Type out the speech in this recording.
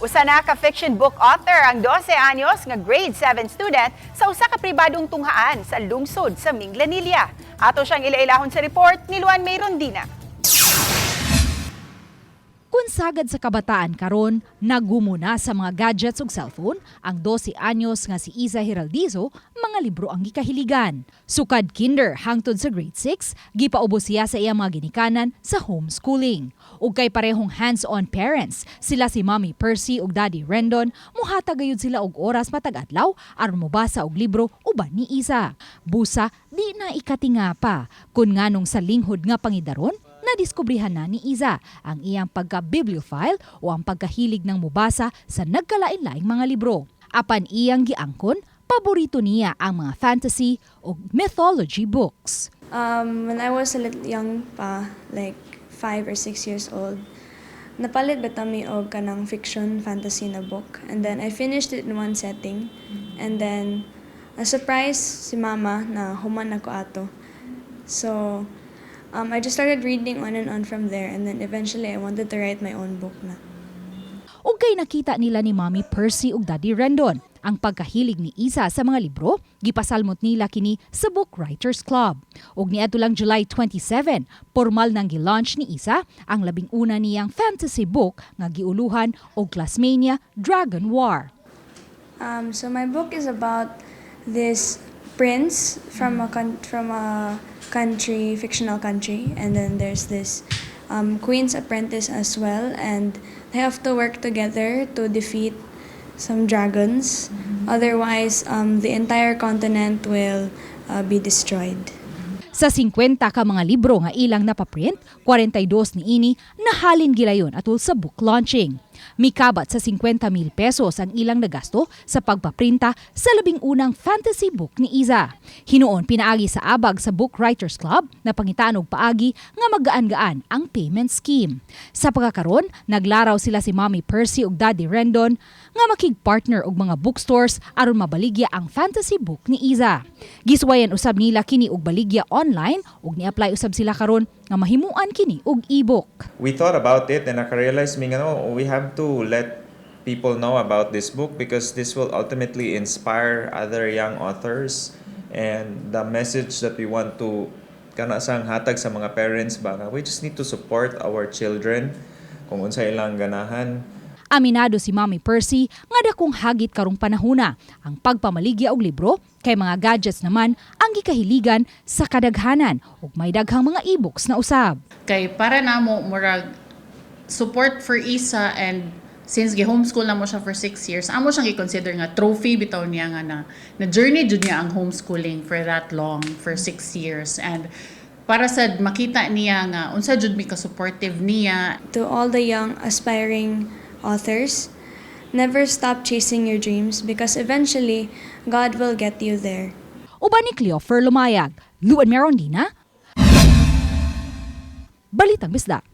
Usa na ka fiction book author ang 12 anyos nga grade 7 student sa usa ka pribadong tunghaan sa lungsod sa Minglanilla. Ato siyang ilailahon sa report ni Luan May Rondina. Kung sagad sa kabataan karon, nagumo na sa mga gadgets ug cellphone, ang 12 anyos nga si Isa Heraldizo, mga libro ang gikahiligan. Sukad kinder hangtod sa grade 6, gipaubos siya sa iyang mga ginikanan sa homeschooling. Ug kay parehong hands-on parents, sila si Mommy Percy ug Daddy Rendon, muhatag gayud sila og oras matag adlaw aron mobasa og libro uban ni Isa. Busa, di na ikatinga pa kun nganong sa linghod nga pangidaron, nadiskubrihan na ni Iza ang iyang pagka-bibliophile o ang pagkahilig ng mubasa sa nagkalain-laing mga libro. Apan iyang giangkon, paborito niya ang mga fantasy o mythology books. When I was a little young pa, like 5 or 6 years old, napalit ba mi og kanang fiction fantasy na book. And then I finished it in one setting. And then, a surprise si Mama na human ako ato. So, I just started reading on and on from there. And then eventually, I wanted to write my own book na. Ug kay nakita nila ni Mommy Percy ug Daddy Rendon ang pagkahilig ni Isa sa mga libro, gipasalmot nila kini sa Book Writers Club. Ug niadto lang July 27, formal nang gi-launch ni Isa ang 11 niyang fantasy book nga giuluhan og Classmania: Dragon War. So my book is about this prince from a country, fictional country, and then there's this queen's apprentice as well, and they have to work together to defeat some dragons. Otherwise, the entire continent will be destroyed. Sa 50 ka mga libro nga ilang napaprint, 42 niini nahalin gilayon atol sa book launching. Mikabat sa 50 mil pesos ang ilang nagasto sa pagpaprinta sa 11 fantasy book ni Iza. Hinuon pinaagi sa abag sa Book Writers Club na pangitaan og paagi nga magaan-gaan ang payment scheme. Sa pagkakaron, naglaraw sila si Mommy Percy ug Daddy Rendon nga makig-partner og mga bookstores aron mabaligya ang fantasy book ni Iza. Giswayan usab nila kini og baligya online ug ni-apply usab sila karon nga mahimuan kini og e-book. We thought about it and naka-realize mi nga, no, we have to let people know about this book because this will ultimately inspire other young authors, and the message that we want to kana sang hatag sa mga parents ba nga we just need to support our children kung unsa ilang ganahan. Aminado si Mommy Percy nga dakong hagit karong panahona ang pagpamaligya og libro kay mga gadgets naman ang gikahiligan sa kadaghanan ug may daghang mga e-books na usab. Kay para namo murag support for Isa, and since gi-homeschool na mo siya for 6 years, amo siyang i-consider nga trophy bitaw niya nga na journey jud niya ang homeschooling for that long, for 6 years, and para sad makita niya nga unsa jud mi ka supportive niya. To all the young aspiring authors, never stop chasing your dreams because eventually God will get you there. Uban ni Cleofer Lumayag, Luan Merondina, Balitang Bisdak.